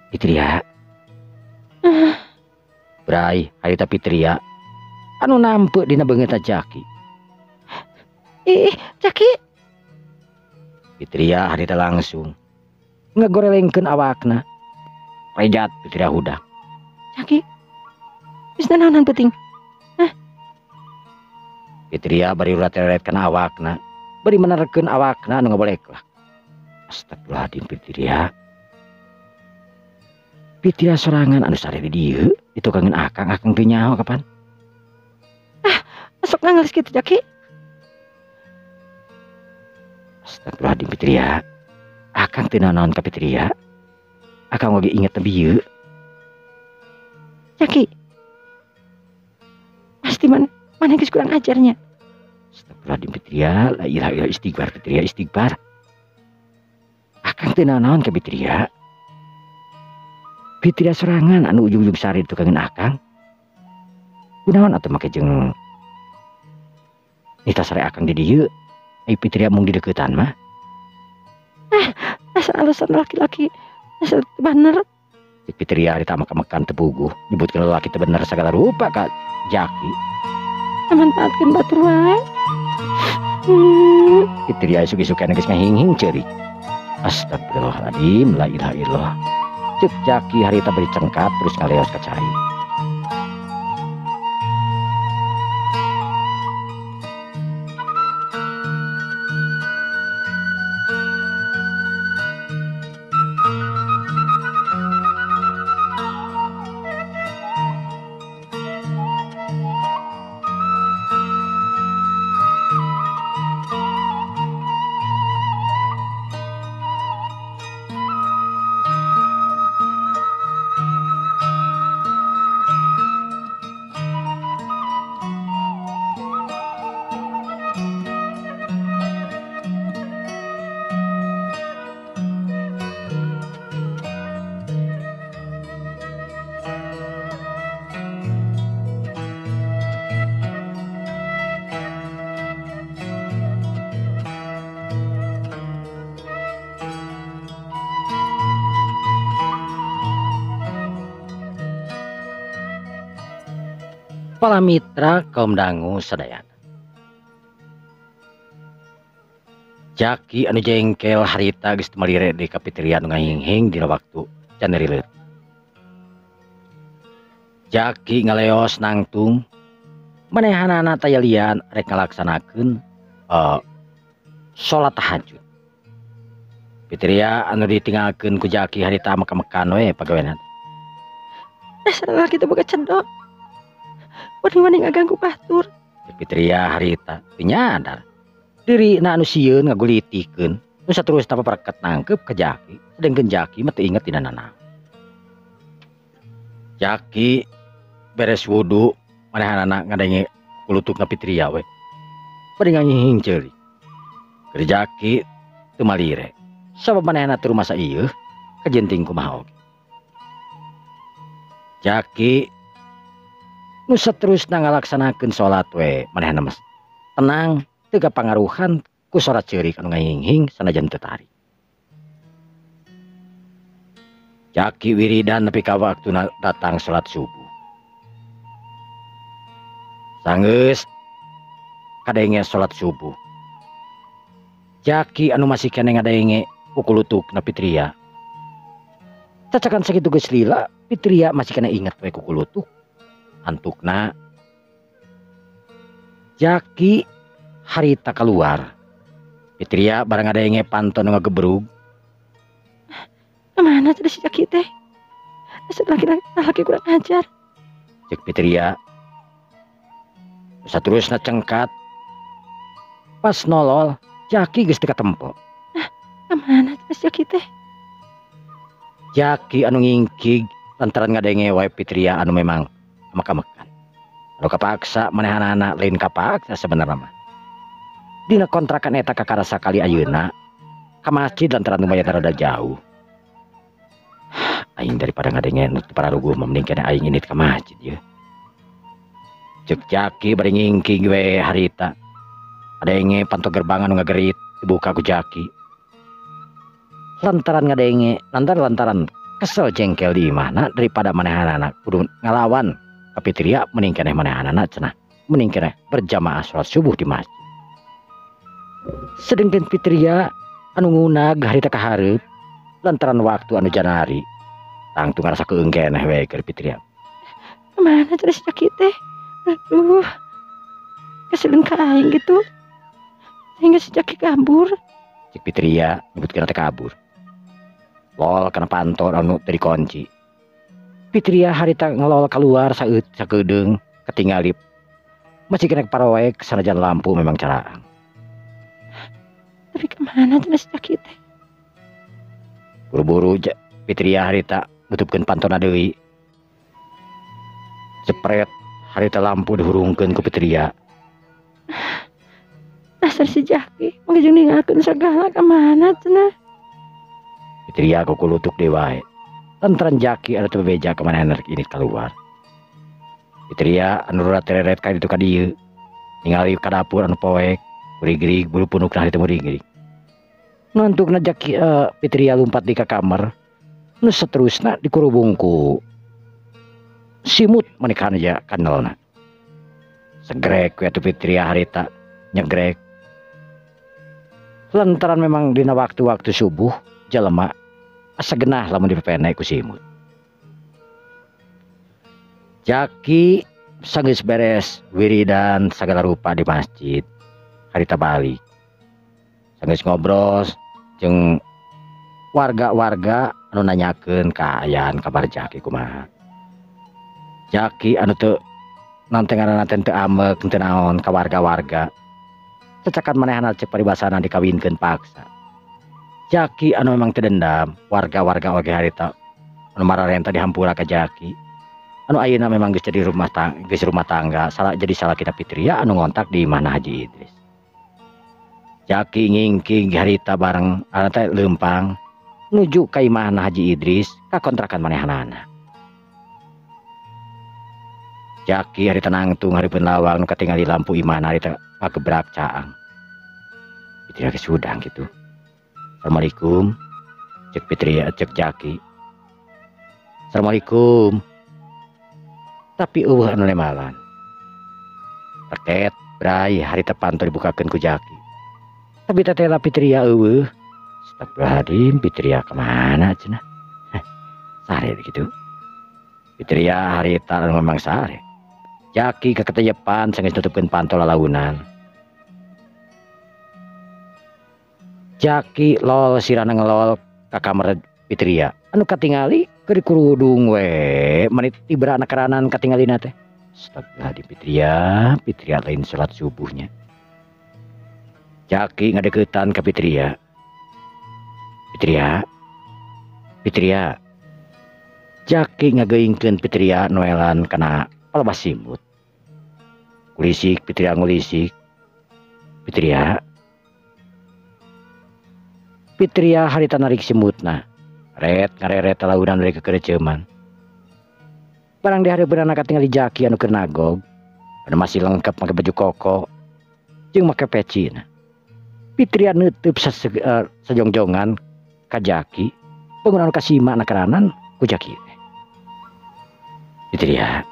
Fitria. Bray harita Fitria anu nampe dina beungeut Jaki. Ih, Jaki. Fitria harita langsung ngagorelengkeun awakna. Rejat Fitria hudang. Jaki, geus nanaonan peuting? Hah? Fitria bari urat-eret kana awakna, bari menerkeun awakna anu ngaboleklak. Astagfirullahaladzim Fitria. Fitria sorangan anu sare di dieu ditukangeun akang, akang teu nyaho kapan? Ah, sok ngangelis kitu Jaki. Astagfirullahaladzim Fitria. Akang teu nanaon ka Fitria. Akang oge inget teh bieu. Jaki. Pasti mana geus kurang ajarnya. Astagfirullahaladzim Fitria, la ilaha illallah istighfar Fitria istighfar. Akang teu nanaon ka Fitria. Fitria sorangan anu ujung-ujung sare ditukangeun akang. Kunaon atuh make jeung nita sare akang di dieu? Ai Fitria mung di deuketan mah. Ah, asal alasan laki-laki asal bener. Fitria harita amek-amekan teu puguh nyebutkeun lalaki teu bener sagala rupa ka Jaki. Manfaatkeun batur wae. Fitria isuk-isuk geus ngahinghing ceurik. Astagfirullahaladzim, la ilaha illallah. Ceuk Jaki harita bari cengkat terus ngaleos ka cai. Para mitra kaum dangu sadayana. Jaki anu jengkel harita geus teu malire di ka Fitria anu ngahinghing dina waktu can rileut. Jaki ngaleos nangtung manehanana tayalian rek ngalaksanakeun salat tahajud. Fitria anu ditinggalkeun ku Jaki harita amek-amekan we pagawean. Dasar lalaki teh boga cedok. Wani-wani ngaganggu batur. Fitria harita teu nyadar dirina anu sieun ngagulitikeun nu saterusna papareket nangkep ka Jaki sedengkeun Jaki mah teu inget dina nanaon. Jaki beres wudu manehanana ngadenge kukulutukna Fitria we. Bari ngangihing ceurik. Keur Jaki teu malire. Sabab manehna teu rumasa ieu kajenting kumaha oge. Jaki nu saterusna ngalaksanakeun salat we manehna mah tenang teu kapangaruhan ku sora ceurik anu ngahing-hing sanajan teu tarik. Jaki wiridan nepi ka waktuna datang salat subuh. Sanggeus kadenge salat subuh. Jaki anu masih keneh ngadenge kukulutukna Fitria. Cacakan sakitu geus lila, Fitria masih keneh inget we kukulutuk. Antukna Jaki harita keluar. Fitria bareng ngadenge panto nu ngagebrug. Kemana tadi si Jaki teh? Laki-laki kurang ajar. Cek Fitria. Saterusna cengkat. Pas nolol, Jaki geus teu katempo. Kemana tadi si Jaki teh? Jaki anu ngingkig lantaran ngadenge wae Fitria anu memang amek-amekan. Anu kapaksa manehanana lain kapaksa sebenarnya mah. Dina kontrakan eta kakara sakali ayeuna ka masjid lantaran lumayan rada jauh. Aing daripada ngadenge nu pararuguh mah mending keneh aing indit ka masjid ye. Cek Jaki bari ngingkig we harita. Ngadenge panto gerbang anu ngagerit dibuka ku Jaki. Lantaran ngadenge, lantaran kesel jengkel di imahna daripada manehanana kudu ngalawan ka Fitria mending keneh manehanana cenah. Mending keneh berjamaah salat subuh di masjid. Sedengkeun Fitria anu ngunag harita ka hareup lantaran waktu anu janari. Tangtu ngarasa keung keneh we keur Fitria. Kemana tadi si Jaki teh? Aduh, keselin ka aing gitu. Sehingga si Jaki kabur. Cek Fitria nyebutkeun teh kabur. Lol kana panto anu teu dikunci. Fitria harita ngelol keluar saeut sakedeung ketingali masih kena paroek sanajan lampu memang caraang. Tapi kemana tadi si Jaki teh? Buru-buru Fitria harita nutupkeun pantona deui. Cepret harita lampu dihurungkeun ku Fitria. Dasar si Jaki mangga jeung ninggalkeun sagala ka mana cenah? Fitria kukulutuk deui wae. Lantaran Jaki anu teu bebeja ka manehna rek indit kaluar. Fitria anu rada tereret ka ditu ka dieu. Ningali ka dapur anu poek, murigrig bulu punukna harita murigrig. Nu antukna Jaki Fitria lumpat di ka kamar. Nu saterusna dikurubung ku simut manikahan aja kanelna. Segrek we atuh Fitria harita nyegrek. Lantaran memang dina waktu-waktu subuh jelema asa genah lamun dipepene ku simut. Jaki sanggeus beres wiridan sagala rupa di masjid harita balik. Sanggeus ngobrol jeung warga-warga anu nanyakeun kaayaan kabar Jaki kumaha. Jaki anu teu nanti ngaranna teh teu amek teu naon ka warga-warga. Cacakan manehna cek paribasana dikawinkeun paksa. Jaki anu memang teu dendam warga-warga oge harita anu mararenta dihampura ka Jaki. Anu ayeuna memang geus jadi rumah tangga, geus rumah tangga, salah jadi salakina Fitria anu ngontak di imahna Haji Idris. Jaki ngingking harita bareng anu teh leumpang nuju ka imahna Haji Idris ka kontrakan manehanana. Jaki harita nangtung hareupeun lawang nu katingali lampu imahna harita ngagebrak caang. Fitria geus hudang kitu. Assalamualaikum. Cek Fitria cek Jaki. Assalamualaikum. Tapi eueuh anu nemalan. Reket bray harita panto dibukakeun ku Jaki. Tapi tetela Fitria eueuh. Astagfirullahaladzim, Fitria kemana cenah? Heh, sare gitu. Fitria harita anu memang sare. Jaki keketeyepan sanggeus nutupkeun panto lalaunan. Jaki lol sirana ngelol ka kamar Fitria. Anu katingali keur dikurudung we, menit tibra anak keranan katingalina teh. Astagfirullahaladzim Fitria, Fitria lain salat subuhnya. Jaki ngadeukeutan ka Fitria. Fitria, Fitria. Jaki ngageuingkeun Fitria noelan kana palebah simut. Kulisik Fitria ngulisik. Fitria. Fitria harita narik simutna. Ret ngareret talaunan dari kekereceman. Barang di hareupeunana katingali Jaki anu keur nagog. Anu masih lengkap make baju koko jeung make pecina. Fitria neuteub sajongjongan ka Jaki. Bangunan kasima na keranan ku Jaki. Fitria.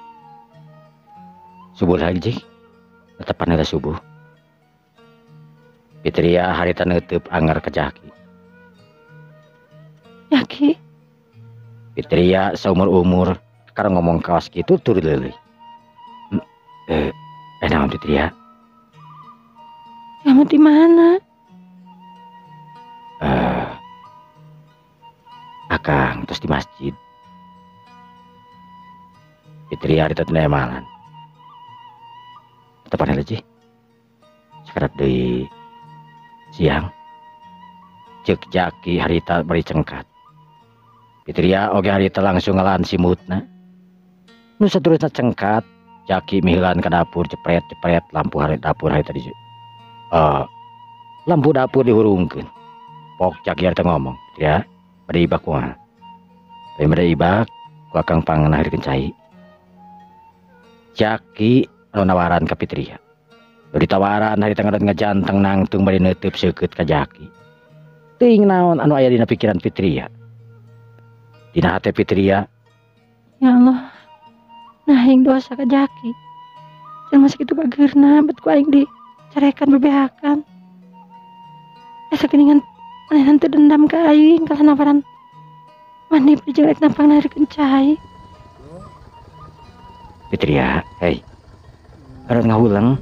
Subuh lagi jing. Tetepan heula subuh. Fitria harita neuteub anger ka Jaki. Jaki. Fitria saumur-umur karena ngomong kawas kitu tur leuleui. Naon Fitria? Kamu di mana? Akang terus di masjid. Fitria harita teu nemalan. Tepan heula cih. Sakedap deui siang. Ceuk Jaki harita bari cengkat. Fitria oge harita langsung ngalaan simutna. Nu saturusna cengkat, Jaki miheulaan ka dapur cepret-cepret lampu hari dapur harita di lampu dapur dihurungkeun. Pok Jaki harita ngomong, "Fitria, bade ibak kumaha?" "Bade bade ibak, ku akang pangnahirkeun cai." Jaki anu nawaran ka Fitria. Nu ditawaran harita ngadot ngajanteng nangtung bari neuteub seukeut ka Jaki. Teuing naon anu aya dina pikiran Fitria. Dina hate Fitria, Ya Allah, nah aing dosa ka Jaki. Jelema sakitu bageurna bet ku aing dicarekan bebeakan. Asa geuningan manehna teu dendam ka aing kalah nawaran mandi jeung rek nampang narikeun cai. Fitria, hei. Ngadot ngahuleng.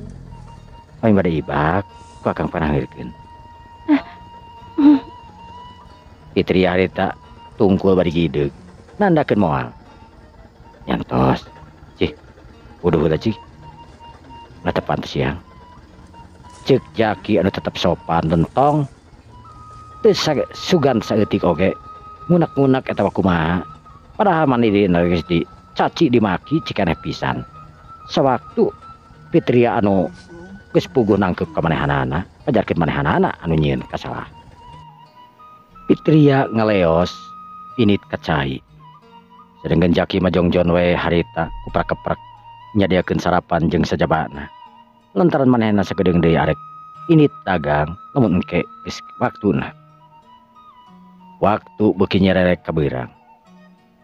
Aing bade ibak, ku akang panahirkeun. Fitria harita tungkul bari gideug, nandakeun moal. Nyantos, cih, udah heula cih. Netepan teh siang. Ceuk Jaki anu tetep sopan lentong. Teu sugan saeutik oge ngunak-ngunak eta kumaha. Padahal mani dina geus dicaci dimaki cikeneh pisan. Sawaktu Fitria anu geus puguh nangkep ka manehanana, pajarkeun manehanana anu nyieun kasalah. Fitria ngaleos init ka cai. Sedengkeun Jaki mah jongjon we harita kuprak-keprek nyadiakeun sarapan jeung sajabana. Lantaran manehna sakedeung deui arek init dagang lamun engke geus waktuna. Waktu beuki nyererek ka beurang.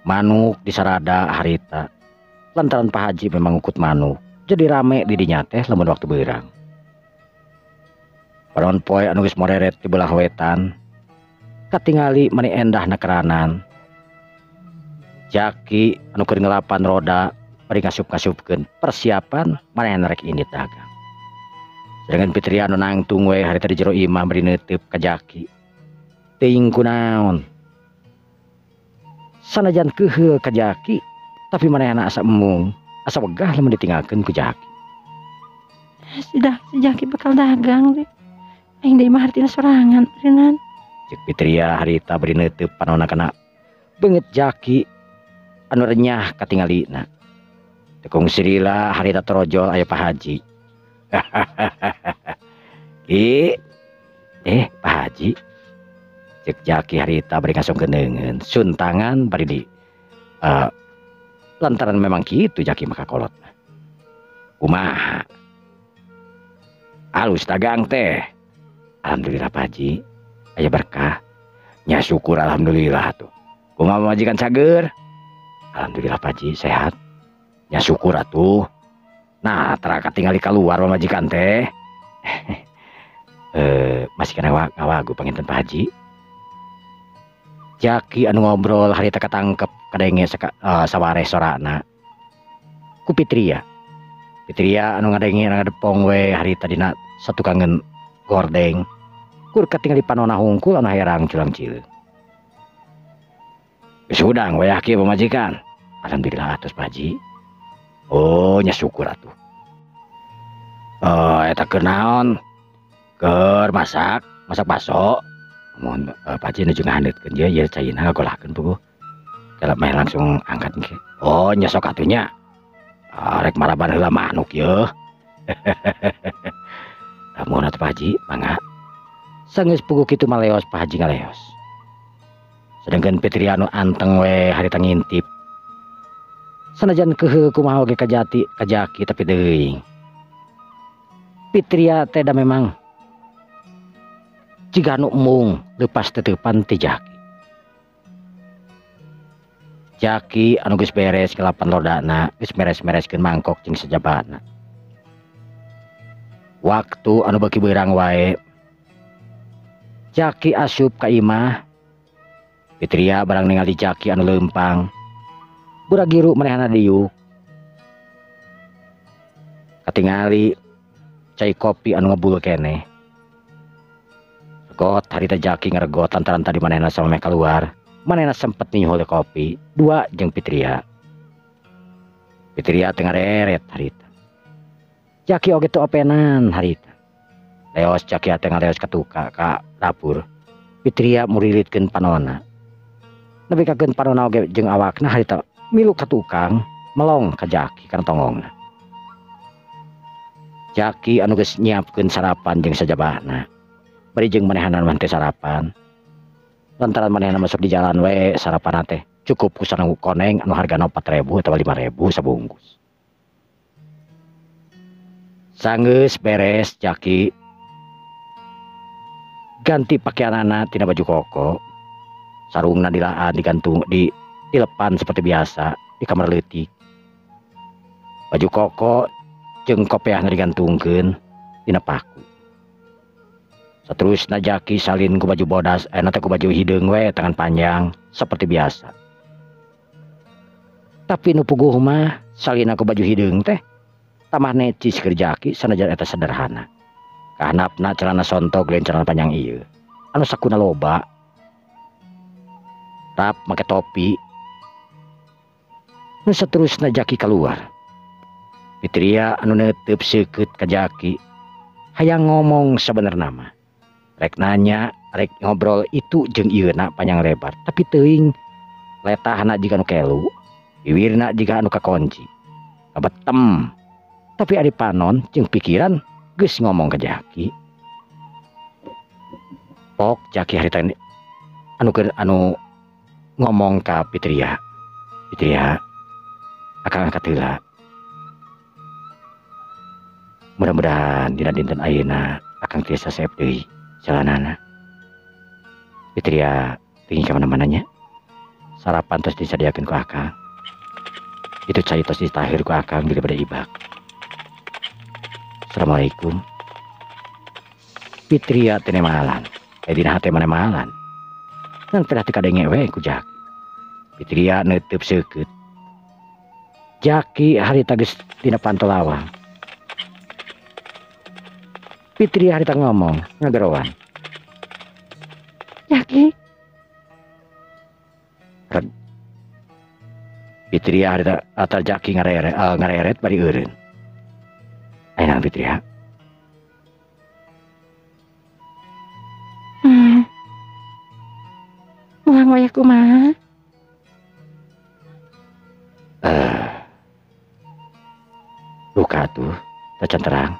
Manuk disarada harita. Lantaran Pak Haji memang ngukut manuk, jadi rame di dinya teh lamun waktu beurang. Panon poe anu geus moreret di belah wetan, katingali mani endah nakeranan. Jaki anu keur ngelapan roda bari ngasup-ngasupkeun persiapan manehna rek indit dagang. Sedangkan Fitria anu nangtung we harita di jero imah bari neuteub ka Jaki. Teuing kunaon. Sanajan keuheul ka Jaki, tapi manehna asa embung, asa wegah lamun ditinggalkeun ku Jaki. Sudah, si Jaki bakal dagang deh. Aing deui mah hartina sorangan, rinan. Ceuk Fitria harita bari neuteub panonna kana beungeut Jaki anu renyah katingalina. Teu kungsi lila harita torojol aya Pak Haji. Ki, Pak Haji. Ceuk Jaki harita bari ngasongkeun leungeun, suntangan bari di lantaran memang kitu Jaki mah kakolotna. Kumaha? Alus dagang teh. Alhamdulillah Pak Haji, aya berkah. Nya syukur alhamdulillah tuh. Kumaha majikan cager? Alhamdulillah Pak Haji sehat. Nya syukur atuh. Nah, tara katingali kaluar pamajikan teh. Masih kena ngawagu panginten Pak Haji. Jaki anu ngobrol harita katangkep kadenge saware sorana ku Fitria. Fitria anu ngadenge ngadepong we harita dina satukangeun gordeng. Kur katingali panona hungkul anu herang culang cileung. Geus hudang we kieu pamajikan. Alhamdulillah atos Pak Haji. Oh, nya syukur atuh. Eta keur naon? Keur masak, masak baso. Mohon Pak Haji nuju ngahandeutkeun ieu ieu caina ngagolahkeun puguh. Kalau meh langsung angkat engke. Oh, nya sok atuh nya. Rek maraban heula manuk yeuh. Lamun atuh Pak Haji, mangga. Sanggeus puguh kitu mah leos Pak Haji ngaleos. Sedangkan Fitria anu anteng we harita ngintip. Sanajan keuheuh kumaha oge kajati kajaki tapi teuing. Fitria teh da memang jiga nu embung leupas teteupan ti Jaki. Jaki anu geus beres ngelapan lodana, geus meres-mereskeun mangkok jeung sajabana. Waktu anu beuki beurang wae, Jaki asup ka imah. Fitria barang ningali Jaki anu leumpang, buragiru manehna diuk. Katingali cai kopi anu ngebul keneh. Regot harita Jaki ngaregot lantaran tadi manehna sama meh keluar. Manehna sempet ninyuh kopi dua jeung Fitria. Fitria teu ngareret harita. Jaki oge teu openan harita. Leos Jaki teh ngaleos ka tukang ka dapur. Fitria murilitkeun panona. Nepi kakeun panona oge jeung awakna harita milu ka tukang melong ka Jaki kana tonggongna. Jaki anu geus nyiapkeun sarapan jeung sajabana. Bari jeung manehanan mah teh sarapan. Lantaran manehna masuk di jalan we sarapan teh cukup ku sangu koneng anu hargana 4.000 atau 5.000 sabungkus. Sanggeus beres Jaki ganti pakaianana tina baju koko. Sarungna dilaan digantung di dilepan seperti biasa di kamar leutik. Baju koko jeung kopeahna digantungkeun dina paku. Saterusna Jaki salin ku baju bodas, teh ku baju hideung we tangan panjang seperti biasa. Tapi nu puguh mah salina ku baju hideung teh tambah necis keur Jaki sanajan eta sederhana. Kahanapna celana sontok lain celana panjang ieu. Anu sakuna loba. Rap make topi. Nu saterusna Jaki keluar. Fitria anu neuteub seukeut ka Jaki hayang ngomong sabenerna mah. Rek nanya, rek ngobrol itu jeung ieuna panjang lebar, tapi teuing letahna jiga nu kelu, biwirna jiga anu kakonci. Kabetem. Tapi ari panon jeung pikiran geus ngomong ka Jaki. Pok Jaki harita anu keur anu ngomong ka Fitria. Fitria, akang angkat heula. Mudah-mudahan dina dinten ayeuna akang tiasa seep deui jalanana. Fitria tinggi ka mana-mana nya. Sarapan tos disadiakeun ku akang. Itu cai tos ditahir ku akang daripada ibak. Assalamualaikum. Fitria teh nemalan. Dina hate manemalan. Ngan teh teu kadenge we ku Jaki. Fitria neuteub seukeut. Jaki harita geus dina panto lawang. Fitria harita ngomong ngageroan. Jaki. Fitria harita atal Jaki ngareret bari eureun. Aya naon Fitria? Mulang waya kumaha? Luka tuh, tacan terang.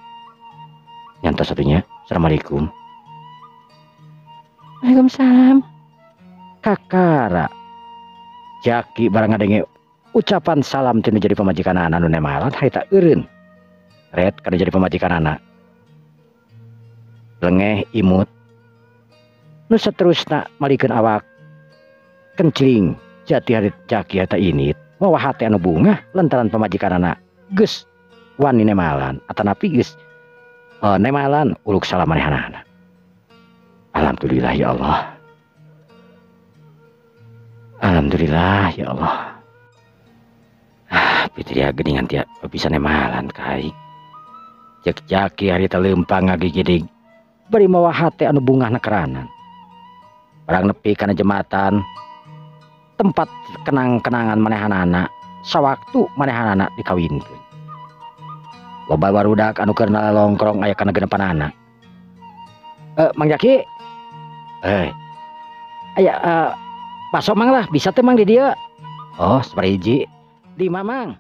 Nyantos satunya. Assalamualaikum. Waalaikumsalam. Kakara Jaki barang ngadenge ucapan salam tinu jadi pamajikan anak nu nemalan harita eureun. Ret kana jadi pamajikan anak. Lengeh imut. Nu saterusna malikeun awak kencling jati hari Jaki harita init mawa hate anu bungah lantaran pamajikan anak geus wani nemalan atanapi geus nemalan uluk salam manehanana. Alhamdulillah ya Allah. Alhamdulillah ya Allah. Fitria geuningan tia bisa nemalan kai. Cek Jaki harita leumpang ngagigidig bari mawa hate anu bungahna keranan. Barang nepi kana jembatan tempat kenang-kenangan manehanana sawaktu manehanana dikawinkeun. Loba barudak anu keur nalongkrong aya kana genepanana. Mang Jaki. Aya baso mang lah, bisa teh mang di dieu. Oh, sabariji. 5 mang.